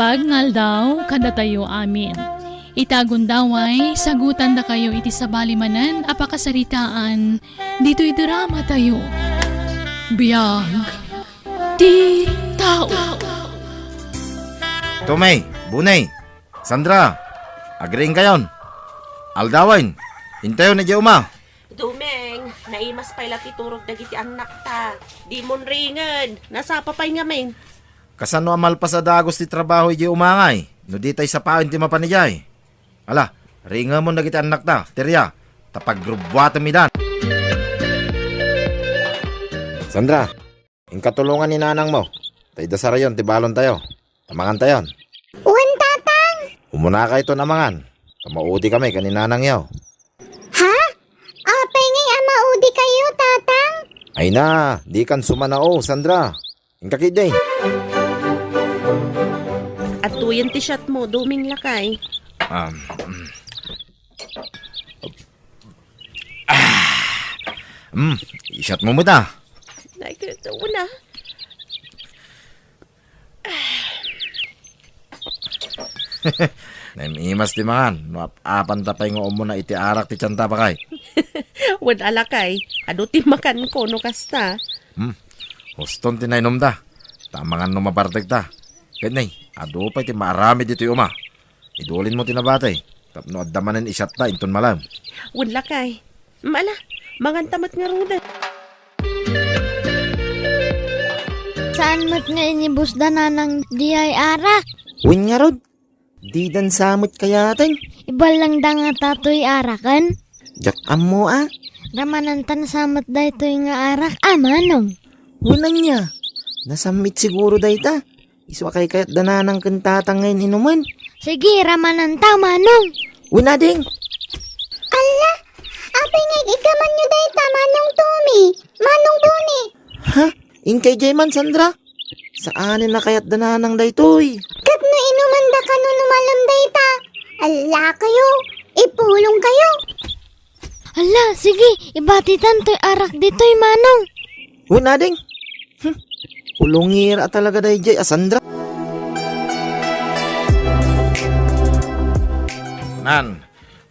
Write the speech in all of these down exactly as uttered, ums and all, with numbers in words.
Ag nga aldaw kadatayo amin. Ita gundaway, sagutandakayo iti sabali manen a pakasaritaan ditoy drama tayo. Biag ti tao. Tommy, Bunay, Sandra, agriingkayon. Aldawen, intayon idiay uma. Dumeng, naimas pay la ti turog dagiti annakta. Dimon ringen, nasapa pay ngamin. Kasano a malpas a dagus ti trabaho idiay uma ngay, no ditay sapaen ti mapan idiay? Ala, ringemon dagiti annakta, Teria, ta pagrubbuatem idan. Sandra, inka tulongan ni nanangmo, ta idasarayon ti balontayo. Ta mangantayon. Wen, Tatang. Umunakayton a mangan, ta maudikami ken ni nanangyo. Ha? Apay ngay a maudikayo, Tatang? Ay na, dikan sumanao, Sandra. Inka ketdi. Adtoyen ti shot mo, Dumeng lakay. Um, mm. Ah, mm, shot mo met a. Ay, una. Naim-imas ti mangan, no ap-apanta pay nga umuna iti arak ti tianta, bakay. Wen a lakay, adu ti makanko no kasta. Hmm, huston ti nainumda. Ta mangan no mabartekta. Ket nay, adu pay ti maaramid ditoy uma. Idulinmo ti nabati. Tapno adda manen isyatta inton malem. Wen lakay. Mala, manganta met ngaruden. Saan met nga inibusda nanang diay arak? Wen ngarud, didan sa met kayaten. Iballangda ngata toy araken? Diak ammo a. Ramanantan sa met daytoy nga arak a manong. Wen ania, nasammit siguro dayta. Isu a kaykayatda nanang ken tatang nga in-inumen. Sige, ramananta, manong. Wen ading. Alla, apay nga iggamanyo dayta, Manong Tommy, Manong Boni? Ha? Inkay jay man, Sandra? Saanen a kayatda nanang daytoy. Ket no inumanda kano no malem dayta, alla kayo, ipulong kayo. Alla, sige, ibatitan toy arak ditoy, manong. Wen ading. Hmm. Pulongir a talaga dayjay a Sandra. Nan,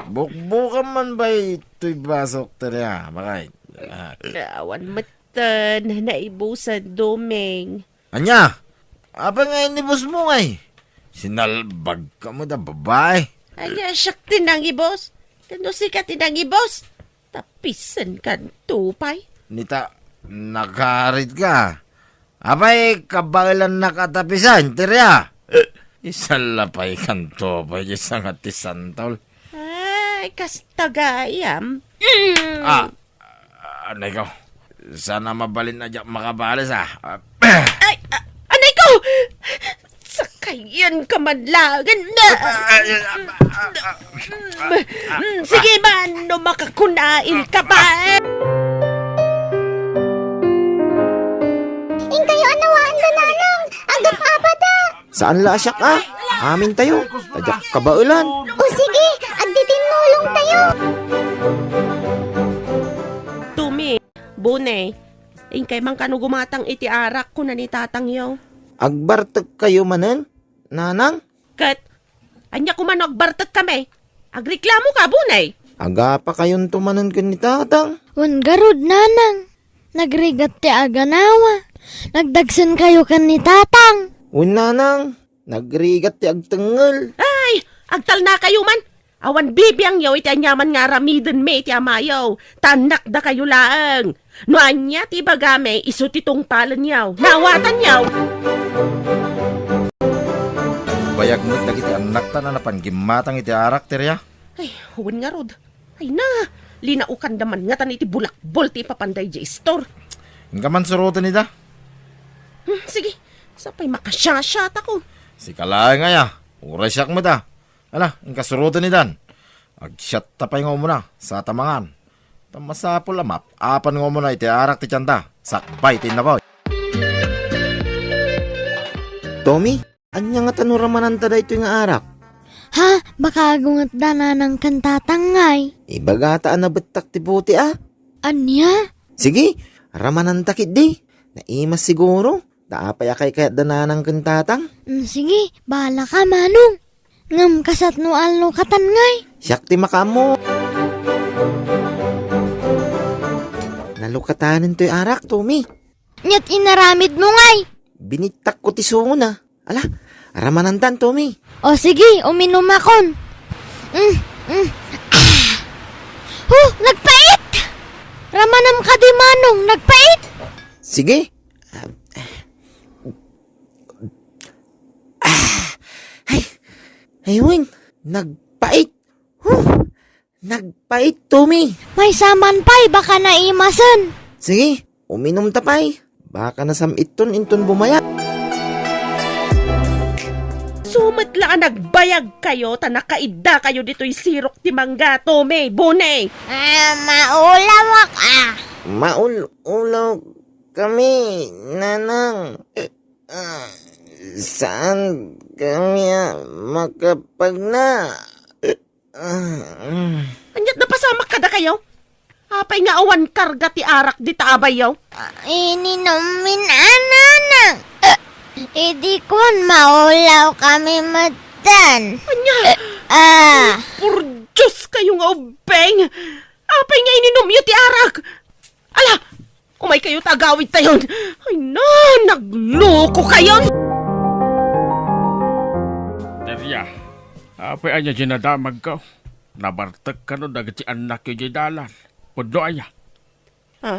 bukbukam man bay toy basok tadi, ah, bakay. Ah. Awan metten, naibusan, Doming. Ania? Apay nga inibusmo ngay? Sinalbagka met a babai. Ania, siak ti nangibus? Ken no sika ti nangibus, tapisenkan to pay. Nita, nakarit ka. Apay, kabaelannak a tapisan, Teria? Isalla pay kanto pay di sangat ti santol. Ay, kasta gayam. Mm. Ah, Anay ko, sana mabalin a diak makabales, ah. Ay, a-, anay ko! Sakayan ka man laeng na. Mm, sige man, no makakunail ka pa. Inkayo a nawaan da nanang, agap-apata. Saan la a siak, a? Amintayo, ta diak kabaelan. O sige, agtitinnulongtayo. Tumi, Bone, inkay man kano gumatang iti arak, kuna ni tatangyo. Agbartekkayo manen, nanang? Ket, ania koma no agbartekkami? Agreklamo ka, Bone? Agapakayonto manen ken ni tatang. Wen garud, nanang. Nagrigat ti aganawa. Nagdagsenkayo ken ni tatang. Wen, nanang, nagrigat ti agtengngel. Ay, agtalnakayo man. Awan bibiangyo iti aniaman nga aramidenmi iti amayo. Ta annakdakayo laeng. No ania ti ibagami, isu ti tungpalenyo. Naawatanyo. Bayag met dagiti annakta a napan gimmatang iti arak, Teria. Ay, wen ngarud. Ay na, linaokanda man ngatan iti bulakbol ti ipapanda idiay istor. Inka man suroten ida. Hmm, sige, sapay makasiasiatako. Sika laeng aya, uray siak met a. Ala, inka suroten idan. Agsiatta pay nga umuna, sa ta mangan. Ta masapul a maap-apan nga umuna iti arak ti tianta, sakbay ti innapoy. Tommy, ania ngata no ramananta daytoy nga arak? Ha? Baka agungetda nanang ken tatang ngay? Ibagata a nabettak ti bote a. Ania? Sige, ramananta ketdi. Naimas siguro. Ta apay a kaykayatda nanang ken tatang? Mm, sige, bahala ka, Manong. Ngem kasano a nalukatan ngay? Siak ti makaammo. Nalukatanen toy arak, Tommy. Aniat inaramidmo ngay? Binittakko ti sungona. Ala, ramanandan, Tommy. O sige, uminumakon. Mm, mm. Ah! Huh, nagpait! Ramanam kadi, Manong, nagpait! Sige. Ah, ay, ay, wen, nagpait. Huh, nagpait, Tommy. Maysa man pay, baka naimasen. Sige, uminumta pay. Baka nasam-itton inton bumayag. Sumet la a nagbayag kayo, ta nakaidda kayo ditoy sirok ti mangga, Tommy, Bone. Ah, maulawak, ah. Maul-ulaw kami, Nanang. Ah, saan kami a makapagna? Ah, mm. Aniat napasamak kadakayo? Apay nga awan karga ti arak dita abayyo? Ah, ininummin a, Nanang. Idi kuan, maulaw kami metten. Ania? Ah. Por Dios kayo nga ubbing! Apay nga ininumyo ti arak? Ala! Umay kayo ta agawidtayon. Ay na, nagloko kayon! Daria, apay ania diay nadamagko? Nabartek kano dagiti annakyo diay dalan? Pudno aya? Ha?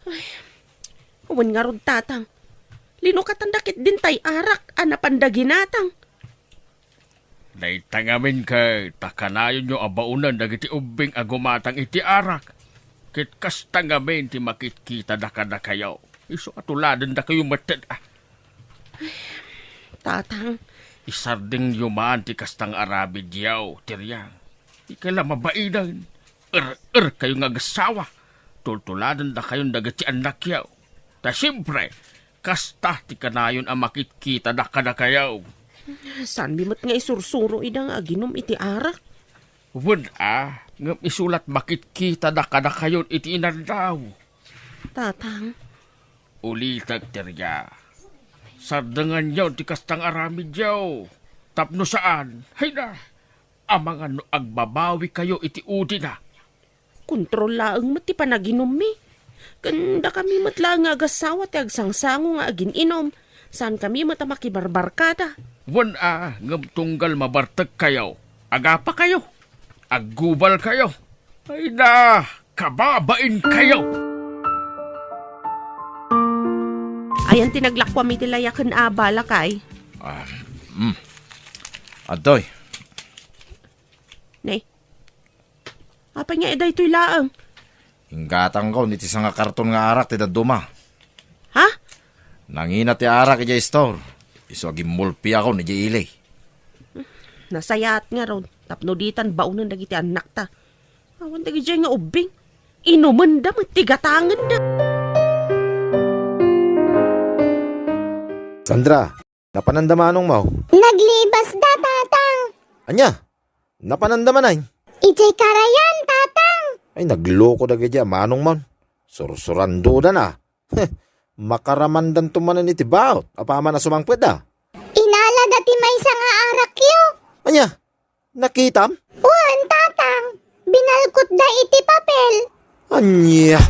Ay, wen ngarud, Tatang. Linukatanda ketdin tay arak a napanda ginatang. Dayta ngamin ket ta kanayonyo a baonen dagiti ubbing a gumatang iti arak, ket kasta ngamin ti makitkitada kadakayo. Isu a tuladendakayo metten, a. Tatang. Isardengyo man ti kasta nga aramidyo, Tiriang. Dika la mabainen. Er-er kayo nga agassawa. Tultuladendakayon dagiti annakyo. Ta siempre, kasta ti kanayon a makitkitada kadakayo. Saanmi met nga isursuro ida nga aginum iti arak? Wen a, ngem isu la't makitkitada kadakayon iti inaldaw. Tatang. Ulitek, Teria. Sardenganyo ti kasta nga aramidyo. Tapno saan, hayna, amangan no agbabawikayo iti udina. Kontrol laeng met ti panaginummi. Ken dakami met laeng nga agassawa ti agsangsango nga agin-inum. Saankami met a makibarbarkada. Wen a, ngem tunggal mabartekkayo, agapakayo, aggubalkayo. Ay na, kababainkayo! Ayan ti naglakuam iti layaken a bala, kay. Ah, mm. Adtoy. Ne? Apay nga daytoy laeng? Inggatangkon iti sanga karton nga arak ti dadduma. Ha? Nangina ti arak idiay store. Isu a gimmulpiakon idiay ili. Nasayaat ngarud, tapno ditan baonen dagiti annakta. Awan dagidiay nga ubbing. Inumenda met ti gatangenda. Sandra, napananda manongmo? Naglibasda, Tatang. Ania? Napananda manen? Idiay karayan, Tatang. Ay, nagloko dagiti a manongmo. Sursurandoda na. Heh, makaramandanto manen iti baut apaman a sumangpetda. Inalada ti maysa nga arakyo. Ania? Nakitam? Wen, Tatang. Binalkotda iti papel. Ania?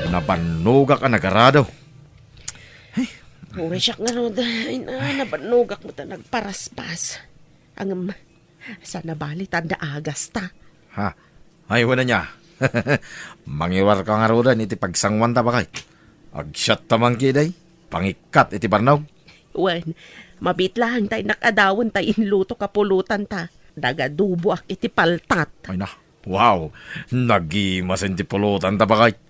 Nabannogak a nagarado. Ay. Uray siak ngarud. Ay na, nabannogak met a nagparaspas. Ngem, saan a bali ta adda agasta. Ha? Ay, wen ania. Mangiwarka ngaruden iti pagsanguanta, baket. Agsiatta man ketdi. Pangikkat iti barnog. Wen, mabiit laeng ta innak adawen tay inlutok a pulotanta. Nagaduboak iti paltat. Ay na. Wow! Nagimasen ti pulotanta, baket.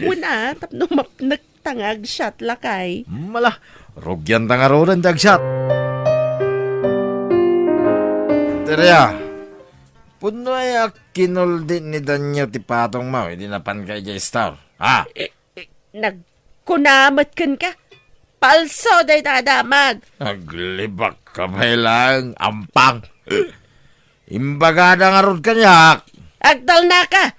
Wen a, tapno mapnek ta nga agsiat, lakay. Mala, rugianta ngaruden ti agsiat. Teria, pudno aya a kinuldi ni Danyo ti patongmo idi napanka idiay store? Ha? Eh, eh, nagkuna met kenka? Palso dayta a damag. Aglibakka pay laeng, ampang. Imbagada ngarud kaniak. Agtalnaka!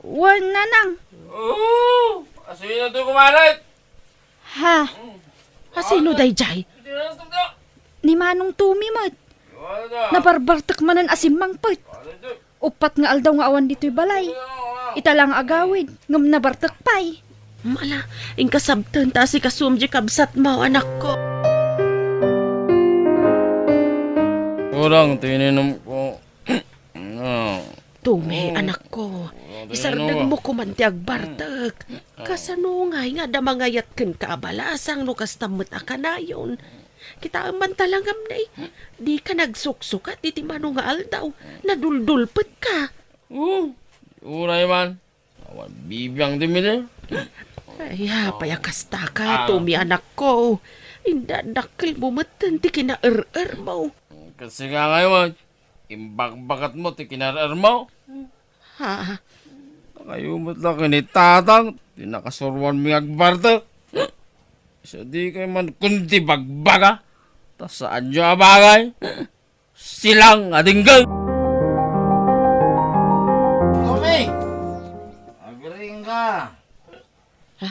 Wen, nanang. Oo, asino to kumaret? Ha? Asino dayjay? Ni Manong Tumi met. Nabarbartek manen a simmangpet. Uppat nga aldaw nga awan ditoy balay. Ita la nga agawid, ngem nabartek pay. Mala, inkasabten ta asikasum di kabsatmo, anakko. Kurang ti ininom ko. Ah. Tumi, anakko, isardengmo koman ti agbartek. Kasano ngay nga adda mangayat kenka a balasang no kasta met a kanayon? Kitaem man ta la ngem, nay, dika nagsuksukat iti mano nga aldaw. Naduldulpetka. Oo, uray man. Awan bibiang ti mili. Ay, apay a kastaka, Tumi, anakko. Inda dakkelmo metten ti kinaer-ermo. Kasi nga ngayon, imbagbagtmo ti kinaer-ermo. Ha? Kayo met la ken ni Tatang, ti nakasuroanmi nga agbartek. Sa di kayo man kundi bagbaga, ta saanyo a bagay. Silang a dinggen. Tumi! Agring ka. Ha?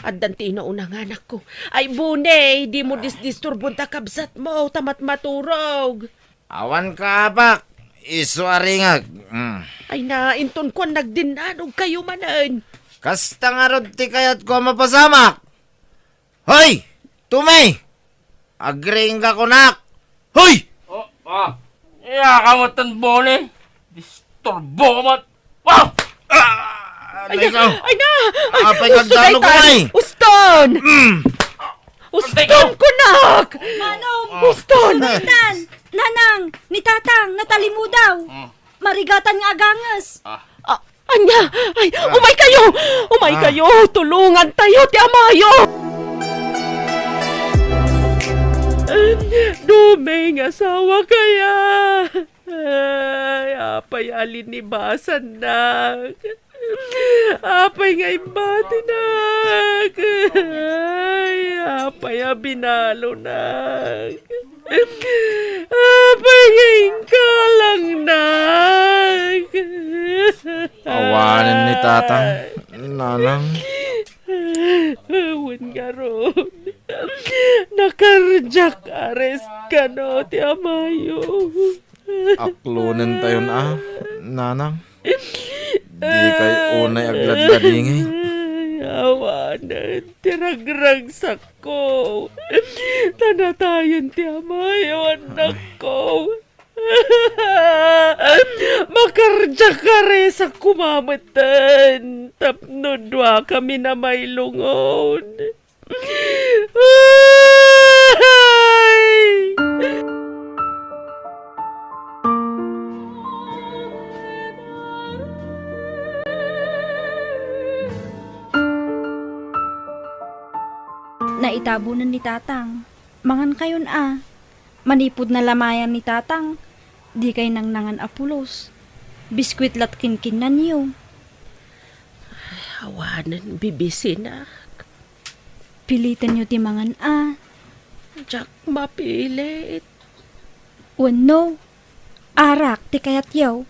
Addan ti inauna nga anakko. Ay, Buni, dimo disdisturbon ta kabsatmo, ta matmaturog. Awan kaabak, isu a ringag. Mm. Ay na, inton kuan nagdinnanog kayo manen. Kasta ngarud ti kayatko a mapasamak. Hoy! Tumi! Agring ka kunak! Hoy! Oh, ah. Iya ka mo tan Buni. Disturbo ka mo. Ah! Ah! Ay na! Ay na! Ay, apay nga agdano ko, ay? Uston! Mm. Uston, kunak! Manong! Uston! Uston! Nanang, ni Tatang, natalimudaw. Mm. Marigatan nga aganges. Ah. Ah, ania? Ay, umay kayo! Umay kayo! Tulungan tayo ti amayo! Dumay nga asawa kaya. Ay, apay a linibasannak. Apay nga imbatinak. Ay, apay a binalonak. Apay nga inkalangnak. Awanen ni Tatang, Nanang. Awan ngarud. Nakardiak arrest kano ti amayo. Aklonen tayon a, Nanang. Di kay unay agladladingit. Awanen ti ragragsakko. Ta natayen ti amayo, annakko. Makardiak arrest koma metten tapno duakami a mailungon. Ay! Naitabonen ni Tatang. Mangan kayon a. Manipud nalamayan ni Tatang, di kay nangnangan a pulos. Biskuit la't kinkinnanyo. Awanen bibisinak. Pilitenyo ti mangan a. Diak mapilit. Wenno, arak ti kayatyo?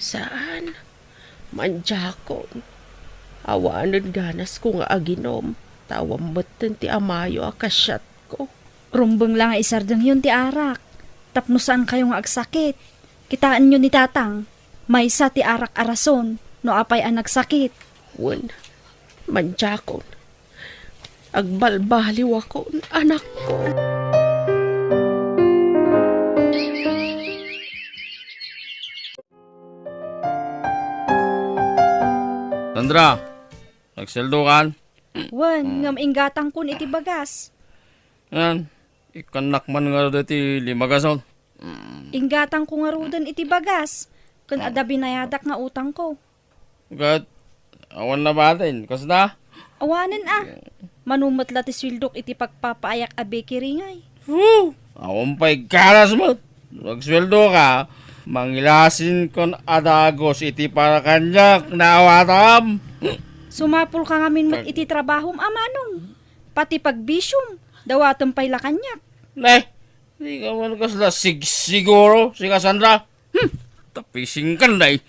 Saan. Mandiakon. Awanen ganasko nga aginom, ta awan metten ti amayo a kasiatko. Rumbeng la nga isardengyon ti arak, tapno saan kayo nga agsakit. Kitaenyo ni Tatang, maysa ti arak a rason no apay a nagsakit. Wen, mandiakon. Agbalbaliwakon, anakko. Sandra, nagsueldokan? Wen, ngem inggatangkon iti bagas. Yan, ikkannak man ngarud iti lima gasol. Inggatangko ngaruden iti bagas, ken adda binayadak nga utangko. Ket, awan nabatin, kasta? Awanen a. Mano met la ti sueldok iti pagpapaayak a bakery ngay. Hu! Awan pay ganas met. Nagsueldoka, mangilasin kon a dagus iti para kaniak, naawatam. Sumapulka ngamin met iti trabahom a manong. Pati pagbisiom, dawatem pay la kaniak. Ne, di ka man kasla sigsiguro, si Cassandra. Hmm, tapising kan, day.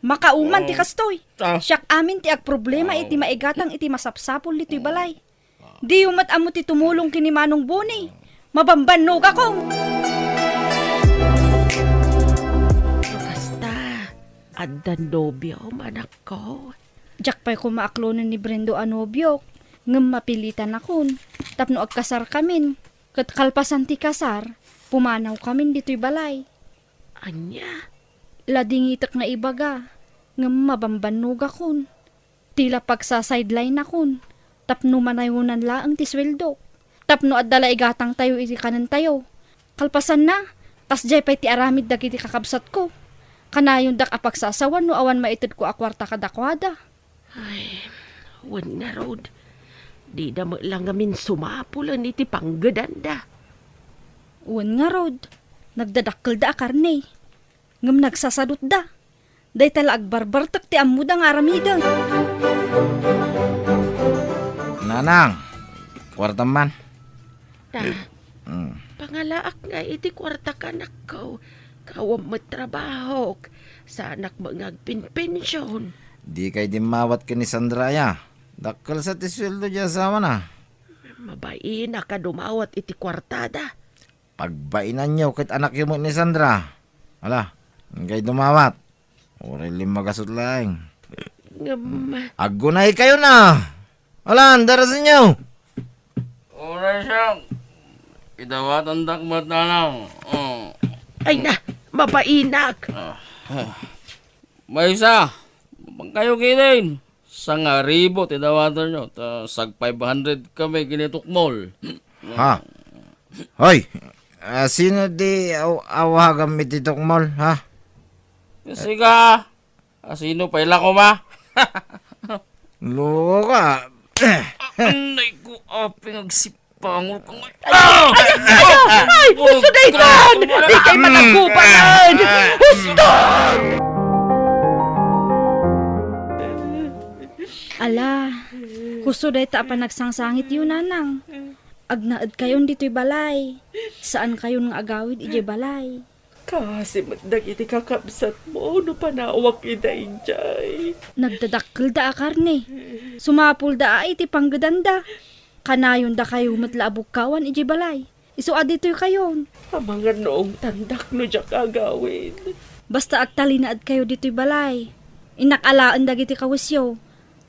Makauman ti kastoy. Ah. Siak amin ti agproblema iti maigatang iti masapsapul ditoy balay. Diyo met ammo ti tumulong ken ni Manong Boni. Mabambannogakon. Kasta, adda nobiom, anakko? Diak pay koma aklonen ni Brendo a nobiok, ngem mapilitanakon tapno agkasarkamin. Ket kalpasan ti kasar, pumanawkamin ditoy balay. Ania? Ladingitek nga ibaga, ngem mabambannogakon. Ti la pagsasidelinekon tapno manayonan laeng ti sueldok, tapno adda la igatangtayo iti kanentayo. Kalpasanna, kasdiay pay ti aramid dagiti kakabsatko. Kanayondak a pagsasawan no awan maitedko a kuarta kadakuada. Ay, wen ngarud, dida met la ngamin sumapulen iti panggedanda. Wen ngarud, nagdadakkelda a karne, ngem nagsasadutda. Dayta la agbarbartek ti ammoda nga aramiden. Nanang, kuartam man. Ta, Mm. pangalaak nga iti kuartak, anakko. Awan met trabahok. Saanak met nga agpenpension. Dikay dimmawat ken ni Sandra aya. Dakkel sa ti sueldo ti asawana. Mabainak a dumawat iti kuartada. Pagbainanyo ket anakyo met ni Sandra. Ala, inkay dumawat. Uray limmagasut laeng. Ngem, aggunaykayon a. Alan, darasenyo. Uray siak. Idawatandak met, nanang. Mm. Ay na, mabainak. Ah, ah. Maysa, mangkayo ketdin. Sangaribu ti dawatanyo, ta sag five hundred kami ken ni Tukmol. Ha? Hoy, ah, sino di aw-, awagam iti Tukmol, ha? Sika, ah, sino pay la koma? Loko ka. Anay ko, aping agsipangol ka nga. Ay, ay, ay, ay, husto daytan! Dikay managupanan! Husto! Ala, husto dayta a panagsangsangityo, nanang. Agnaedkayon ditoy balay. Saankayon nga agawid idiay balay. Kaasi met dagiti kakabsatmo no panawak ida idiay. Nagdadakkelda a karne. Sumapulda a iti panggedanda. Kanayondakayo met la a bukkawan idiay balay. Isu a ditoykayon. Amangan no ungtandak no diak agawid. Basta agtalinaedkayo ditoy balay. Innak alaen dagiti kawisyo.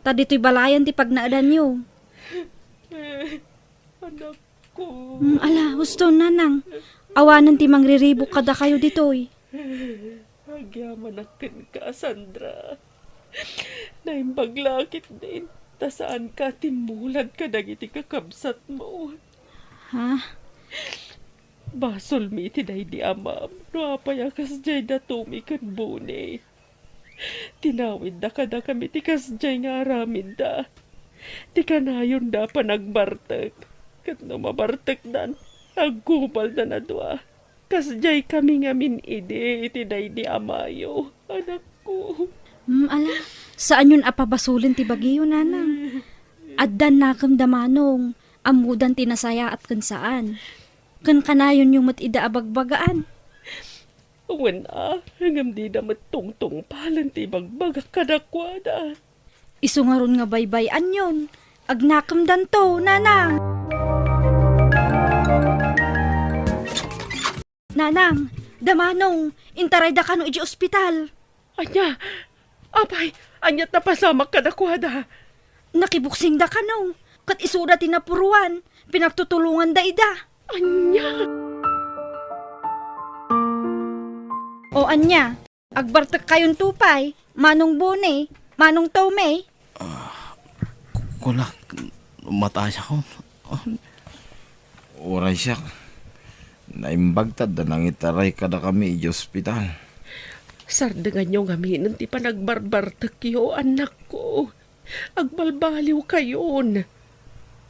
Ta ditoy balayen ti pagnaedanyo. Anakko. Mm, ala, husto, nanang. Awanen ti mangriribuk kadakayo ditoy. Agyamanak kenka, Sandra. Naimbag la ketdin, ta saanka a timmulad kadagiti kakabsatmo. Ha? Basolmi iti daydi amam no apay a kasdiay da Tommy ken Boni. Tinawidda kadakami ti kasdiay nga aramidda. Ti kanayonda a panagbartek. Ket no mabartekdan, aggubaldan a dua. Kasdiay kami ngamin idi iti daydi amayo, anakko. Mm, ala, saanyon a pabasolen ti bagiyo, nanang. Addan nakem da Manong, ammodan ti nasayaat ken saan. Ken kanayonyo met ida a bagbagaan. Wen a, ngem dida met tungtungpalen ti ibagbagak kadakuada. Isu ngarud nga baybay-anyon, agnakemdanto, nanang. Nanang, da Manong, intarayda kano idiay ospital. Ania? Apay, ania ti napasamak kadakuada? Nakibuksingda kano, ket isuda ti napuruan, pinagtutulonganda ida. Ania? O ania, agbartekkayonto pay, Manong Boni, Manong Tommy? Ah, ku-, kulak, matayakon. Uray siak, naimbag ta adda nangitaray kadakami idiay ospital. Sardenganyo ngamin ti panagbarbartekyo, annakko. Agbalbaliwkayon.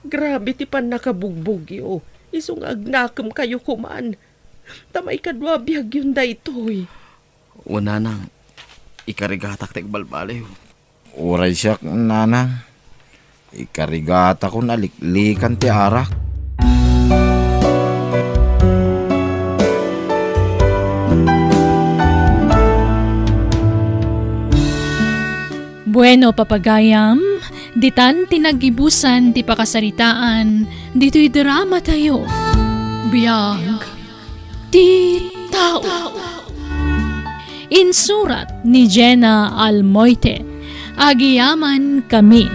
Grabe ti pannakabugbogyo. Isu nga agnakemkayo koman. Ta maikadua a biagyon daytoy. O, nanang, ikarigatak ti agbalbaliw. Uray siak, nanang, ikarigatakon a liklikan ti arak. Wenno, papagayam, ditan ti naggibusan ti pakasaritaan ditoy drama tayo. Biag ti tao. Insurat ni Jenna Almoite. Agiyaman kami.